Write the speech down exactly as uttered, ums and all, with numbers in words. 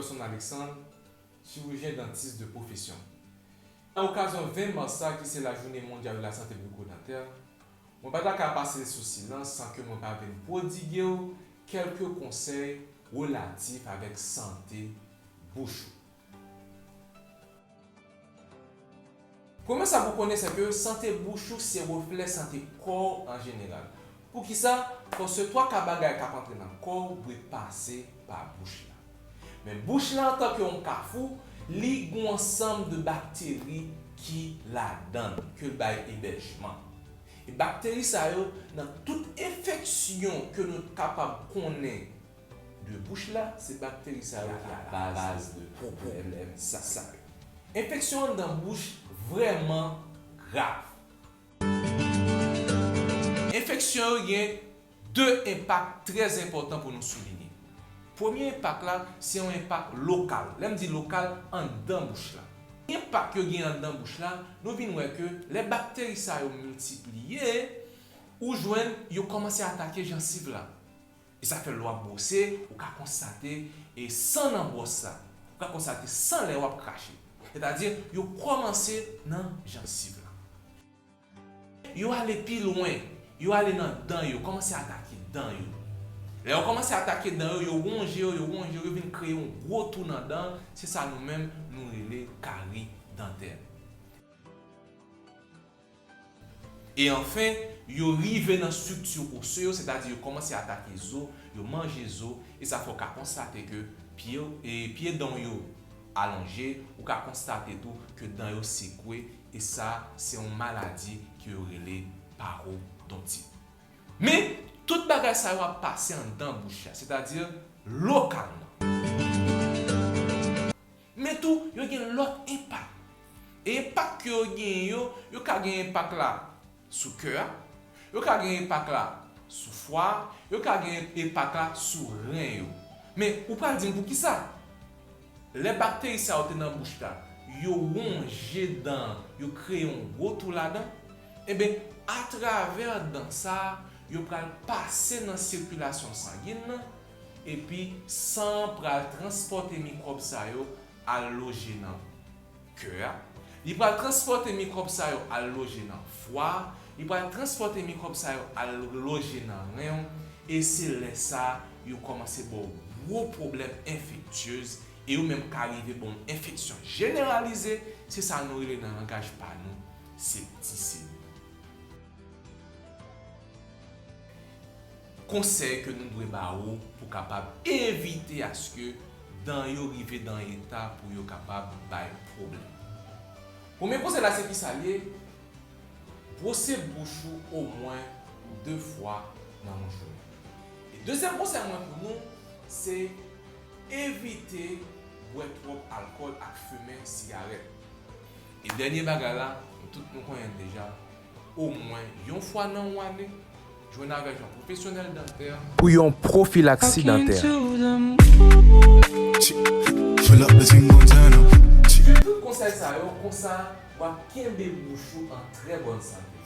Wilson Alexandre, chirurgien dentiste de profession. Nan okazyon ven mas la, ki se lajounen mondyal de lasante bikodantè, mwen pa ta ka pase l sou silans san ke mwen pa vin pwodige w kèlke konsèy relatif avèk sante bouch ou. Premye sa pou w konnen, se ke sante bouch ou se reflè sante kò w an jeneral. Poukisa? Paske twa ka bagay k ap antre nan kò w dwe pase pa bouch la. Men bouch la, antanke yon kafou, li gen yon ansanm de bakteri ki ladan l, ke l bay ebèjman. E bakteri sa yo, nan tout enfeksyon ke nou kapab konnen de bouch la, se bakteri sa yo ki alabaz de pwoblèm sa yo. Enfeksyon anndan bouch vrèman grav. Enfeksyon yo gen de enpak trè enpòtan pou nou soulinye. Premye enpak la, se yon enpak lokal. Lè m di lokal, anndan bouch la. Enpak yo gen anndan bouch la, nou vin wè ke lè bakteri sa yo miltipliye, ou jwenn yo kòmanse atake jansiv la. E sa fè lè w ap bwose, ou ka konstate, e, san nan bwòs la. Ou ka konstate san lè w ap krache. Sètadi, yo kòmanse nan jansiv la. Yo ale pi lwen. Yo ale nan dan yo, kòmanse atake dan yo. Lè yo kòmanse atake dan yo, yo wonje yo, yo wonje yo, yo vin kreye yon gwo twou nan dan, se sa nou menm nou rele kari dantè. E anfen, yo rive nan estrikti ose yo, sètadi yo kòmanse atake zo, yo manje zo, e sa fè w ka konstate ke pye, e pye dan w yo alonje, ou ka konstate tou ke dan yo sekwe, e sa se yon maladi ke yo rele parodontit. Men, tout bagay sa yo ap pase anndan bouch la, sètadi lokalman. Men tou, yo gen lòt enpak. E enpak ke yo genyen yo, yo ka gen enpak la sou kè a, yo ka gen enpak la sou fwa a, yo ka gen enpak la sou ren yo. Men, ou pral di m poukisa? Lè bakteri sa yo te nan bouch la, yo wonje dan, yo kreye yon gwo twou ladan. Enben, atravè dan sa a, yo pral pase nan sikilasyon sangin nan, epi san an pral transpòte mikwòb sa yo al loje nan kè a. Li pral transpòte mikwòb sa yo al loje nan fwa a. Li pral transpòte mikwòb sa yo al loje nan ren w. E se lè sa a, yo kòmanse ba w gwo pwoblèm enfektyez. E yo menm ka rive ba w enfeksyon jeneralize. Se sa nou rele nan langaj pa nou, septisemi. Konsèy ke nou dwe ba ou pou kapab evite aske dan yo rive dan eta pou yo kapab bay pwoblèm. Premye konsèy la se kisa l ye? Bwose bouch ou omwen de fwa nan yon jounen. E dezyèm konsèy mwen pou nou, se evite bwè twòp alkòl ak fimen sigarèt. E dènye bagay la, nou tout nou konnen l deja, omwen yon fwa nan yon ane, jwenn avèk yon pwofesyonèl dantè pou yon pwofilaksi dantè. Tout konsèy sa yo, konsa w ap kenbe bouch ou an trè bòn sante.